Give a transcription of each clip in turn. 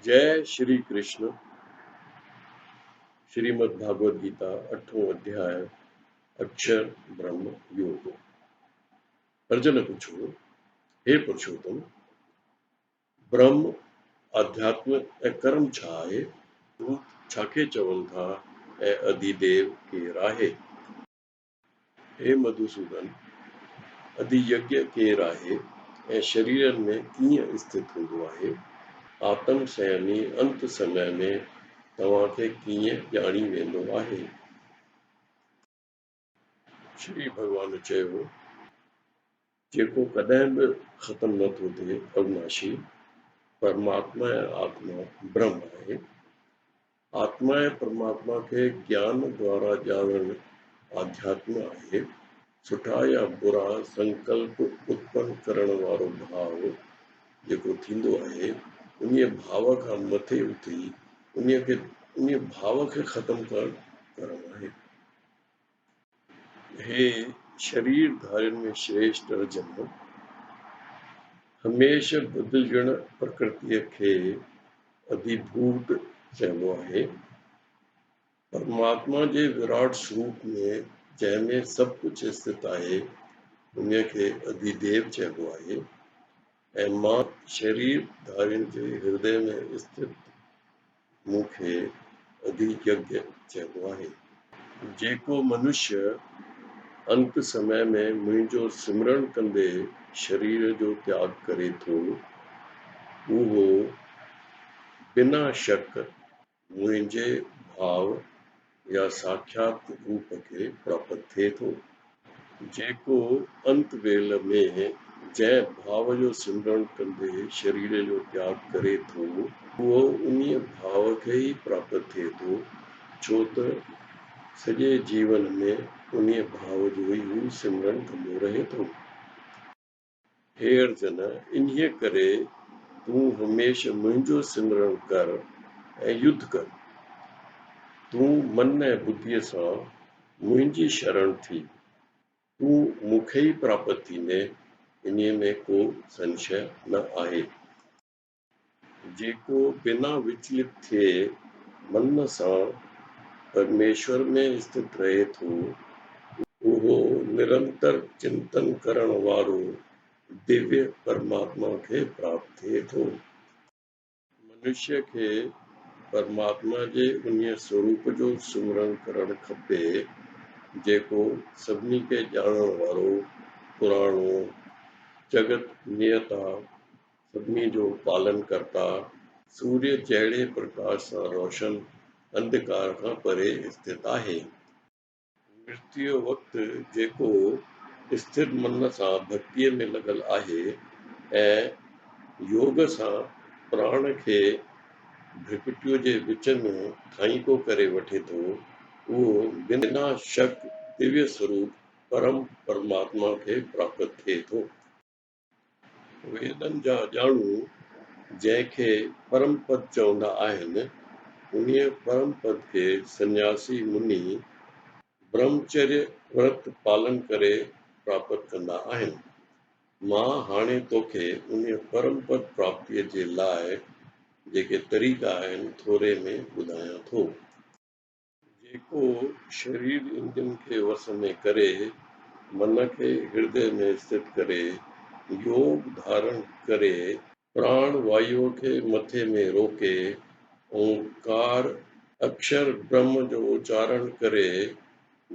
جئه شري ڪرشن، شريمد ڀاڳوت گيتا اٺون اڌياء اڪشر برهم يوگ. ارجن پڇيو، هي پرشوتم! برهم، آڌياتم ۽ ڪرم ڇا آهي؟ ڀوت ڇا کي چون ٿا ۽ اڌيديو ڪير آهي؟ هي مڌوسودن! اڌي يگيه ڪير آهي ۽ شريرن ۾ ڪيئن اسٿت هوندو آهي؟ آتم سنيمي انت سمي ۾ توهان کي ڪيئن ڄاڻي ويندو آهي؟ شري ڀڳوان چيو، جيڪو ڪڏهن به ختم نه ٿو ٿئي، اوناشي، پرماتما ۽ آتما برهم آهي. آتما ۽ پرماتما کي گيان دوارا ڄاڻڻ آڌياتم آهي. سٺا يا برا سنڪلپ اتپن ڪرڻ وارو ڀاو جيڪو ٿيندو آهي، انهيء ڀاو کان مٿي اٿي انهيء کي انهيء ڀاو کي ختم ڪرڻ ڪرم آهي. هي شرير ڌارين ۾ شريشٽ ارجن، هميشه بدلجڻ پرڪرتيء کي اڌيڀوت چئبو آهي. پرماتما جي وراٽ سروپ ۾ جنهن ۾ سڀ ڪجهه اسٿت آهي، انهيء کي اڌيديو چئبو آهي ۽ مان شرير ڌارين جي هردي ۾ اسٿت مون کي اڌييگيه چئبو آهي. جيڪو منشيه انت سمي ۾ منهنجو سمرڻ ڪندي شرير جو تياڳ ڪري ٿو، اهو بنا شڪ منهنجي ڀاو يا ساکيات روپ کي پراپت ٿئي ٿو. جيڪو انت ويل ۾ جنهن ڀاو جو سمرڻ ڪندي شرير جو تياڳ ڪري ٿو، اهو انهيء ڀاو کي ئي پراپت ٿئي ٿو، ڇو ته سڄي جيون ۾ انهيء ڀاو جو ئي هو سمرڻ ڪندو رهي ٿو. هي ارجن! انهيء ڪري تون هميشه منهنجو سمرڻ ڪر ۽ يڌ ڪر. تون من ۽ ٻڌيء سان منهنجي شرڻ ٿي. تون مون کي ئي پراپت ٿيندين، انهيء ۾ ڪو سنشيه نه آهي. جيڪو بنا وچلت ٿئي من سان پرميشور ۾ اسٿت رهي ٿو، اهو نرنتر چنتن ڪرڻ وارو دويه پرماتما کي پراپت ٿئي ٿو. منشيه کي پرماتما جي انهيء سوروپ جو سمرڻ ڪرڻ کپي، جيڪو سڀني کي ڄاڻڻ وارو، پراڻو، جڳت نيتا، سڀني جو پالن ڪرتا، سوريه جهڙي پرڪاش سان روشن، انڌڪار کان پري اسٿت آهي. مرتيو وقت جيڪو اسٿر من سان ڀڳتيء ۾ لڳل آهي ۽ يوگ سان پراڻ کي ڀرڪٽيء جي وچ ۾ ٿائينڪو ڪري وٺي ٿو، اهو بنا شڪ دويه سروپ پرم پرماتما کي پراپت ٿئي ٿو. ويدن جا ڄاڻو جنهن کي پرم پد چوندا آهن، انهيء پرم پد کي سنياسي مني برهمچريه ورت پالن ڪري پراپت ڪندا آهن. مان هاڻي توکي انهيء پرم پد پراپتيء جي لاء جيڪي طريقا آهن، ٿوري ۾ ٻڌايان ٿو. جيڪو شرير اندرين کي وس ۾ ڪري، من کي هردي ۾ اسٿت ڪري، يوگ ڌارڻ ڪري، پراڻ وايوء کي مٿي ۾ روڪي، اونڪار اڪشر برهم جو اچارڻ ڪري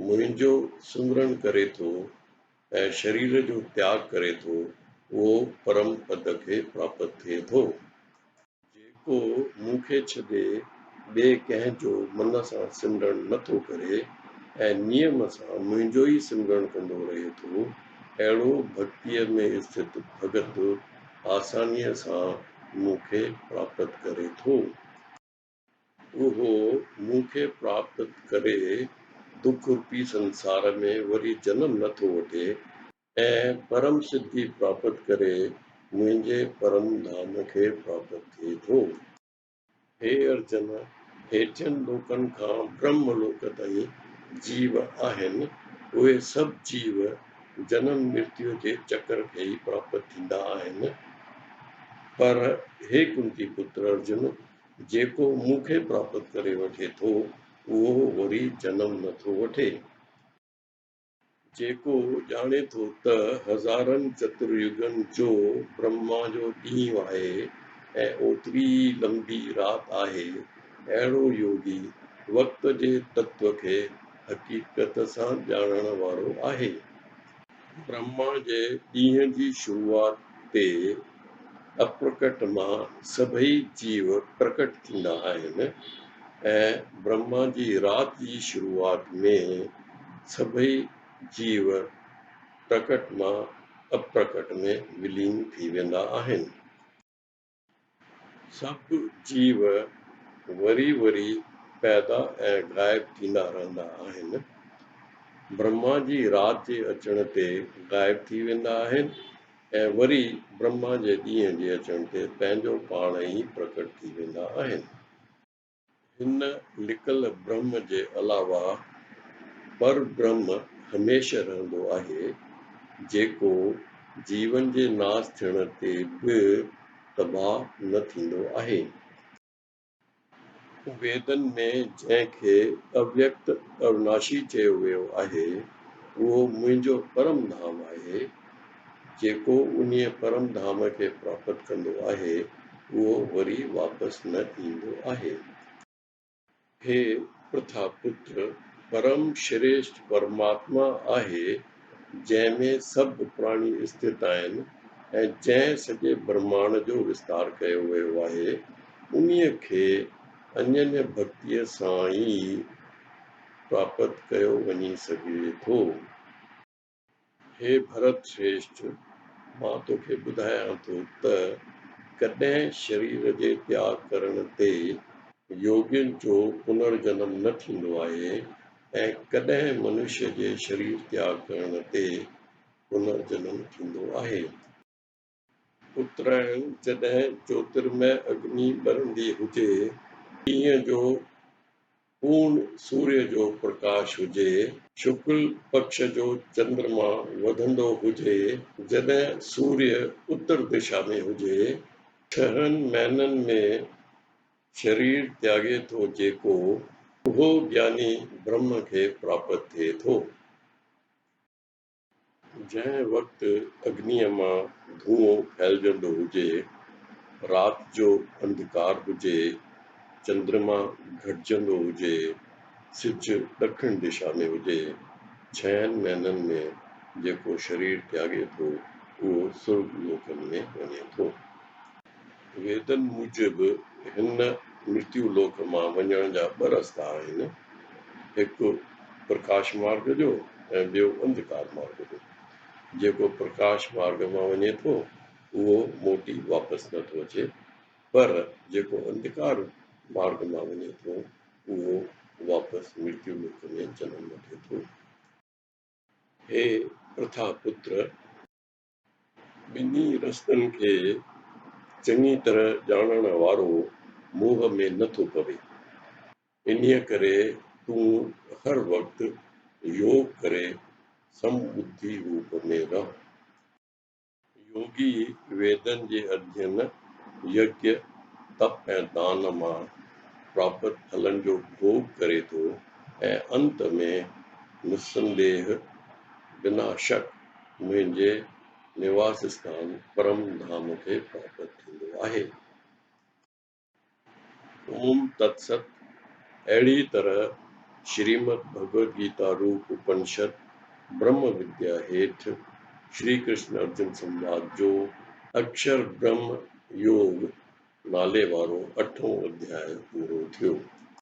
منهنجو سمرڻ ڪري ٿو ۽ شرير جو تياڳ ڪري ٿو، اهو پرم پد کي پراپت ٿئي ٿو. جيڪو مون کي ڇڏي ٻئي ڪنهن جو من سان سمرڻ نه ٿو ڪري ۽ نيم سان منهنجو ئي سمرڻ ڪندو رهي ٿو، اهڙو ڀڳتيء ۾ اسٿت ڀڳت آسانيء سان مون کي پراپت ڪري ٿو. اهو مون کي پراپت ڪري دک روپي سنسار ۾ وري جنم نه ٿو وٺي ۽ پرم سڌي پراپت ڪري منهنجي پرم ڌام کي پراپت ٿئي ٿو. هي ارجن! هيٺين لوڪن کان برهم لوڪ تائين جيو آهن، اهي سڀ جيو جنم مرتيو جي چڪر کي ئي پراپت ٿيندا آهن، پر هي ڪنتي پتر ارجن! جيڪو مون کي پراپت ڪري وٺي ٿو، اهو وري جنم نه ٿو وٺي. جيڪو ڄاڻي ٿو ته هزارن چتر يگن جو برهما جو ڏينهن آهي ۽ اوتري ئي لنبي رات آهي، اهڙو يوگي وقت جي تتو کي حقيقت سان ڄاڻڻ وارو آهي. برهما جي ڏينهن جي شروعات تي اپرڪٽ مان سڀئي جيو پرڪٽ ٿيندا آهن ۽ برهما جي رات جي شروعات ۾ سڀئي جيو پرڪٽ مان اپرڪٽ ۾ ولين ٿي ويندا آهن. سڀ جيو وري وري پيدا ۽ غائب ٿيندا رهندا آهن. برهما جي رات جي اچڻ تي غائب ٿي ويندا آهن ۽ وري برهما جي ڏينهن جي اچڻ تي پنهنجو پاڻ ئي پرڪٽ ٿي ويندا آهن. هن لڪل برهم جي علاوه پر برهم هميشه رهندو آهي، جيڪو جيون جي ناس ٿيڻ تي به تباهه نه ٿيندو آهي. ويدن ۾ جنهن کي اويڪت اوناشي چيو ويو آهي، اهو منهنجو پرم ڌام آهي. جيڪو انهيء پرم ڌام کي پراپت ڪندو آهي، اهو وري واپس نه ايندو آهي. هي پرٿا پتر پرم شريشٺ پرماتما آهي، جنهن ۾ سڀ پراڻي اسٿت آهن ۽ جنهن سڄي برهماڻ جو وستار ڪيو ويو آهي، انهيء کي انينيه ڀڳتيء سان ئي پراپت ڪيو وڃي سگهي ٿو. هي ڀرت شريشٺ! مان توکي ٻڌايان ٿو ته ڪڏهن شرير جي تياڳ ڪرڻ تي يوگين جو پنر جنم نه ٿيندو آهي ۽ ڪڏهن منشيه جي شرير تياڳ ڪرڻ تي پنر جنم ٿيندو آهي. اترائڻ جڏهن جوترمئه اگني ٻرندي هجي، ڏينهن جو پورڻ سوريه جو پرڪاش هجي، شڪل پڪش جو چندرما وڌندو هجي، جڏهن سوريه اتر دشا ۾ هجي، ڇهن مهينن ۾ شرير تياڳي ٿو جيڪو، اهو گياني برهم کي پراپت ٿئي ٿو. جنهن وقت اگنيء مان ڌوئون ڦهلجندو هجي، رات جو انڌڪار هجي، چندرما گهٽجندو هجي، سج ڏکڻ دشا ۾ هجي، ڇهن مهينن ۾ جيڪو شرير تياڳي ٿو، اهو سرڳ لوڪن ۾ وڃي ٿو. ويدن موجب هن مرتيو لوڪ مان وڃڻ جا ٻه رستا آهن، هڪ پرڪاش مارگ جو ۽ ٻيو انڌڪار مارگ جو. جيڪو پرڪاش مارگ مان وڃي ٿو، اهو موٽي واپس نه ٿو اچي، پر جيڪو انڌڪار مارگ مان وڃي ٿو، اهو واپس مرتيو لوڪ ۾ جنم وٺي ٿو. هي پرٿا پتر! ٻنهي رستن کي چڱي طرح ڄاڻڻ وارو موهه ۾ نه ٿو پوي. انهيء ڪري تون هر وقت يوگ ڪري سم ٻڌي روپ ۾ رهه. يوگي ويدن جي اڌين، يگيه، تپ ۽ دان مان پراپت ڦلن جو ڀوڳ ڪري ٿو ۽ انت ۾ نسنديهه، بنا شڪ، منهنجي نواس اسٿان پرم ڌام کي پراپت ٿيندو آهي. اوم تت ست. اهڙي طرح شريمد ڀڳوت گيتا روپ اپنشد برهم وديا هيٺ شري ڪرشن ارجن سنواد جو اڪشر برهم يوگ نالي وارو اٺون اڌياء پورو ٿيو.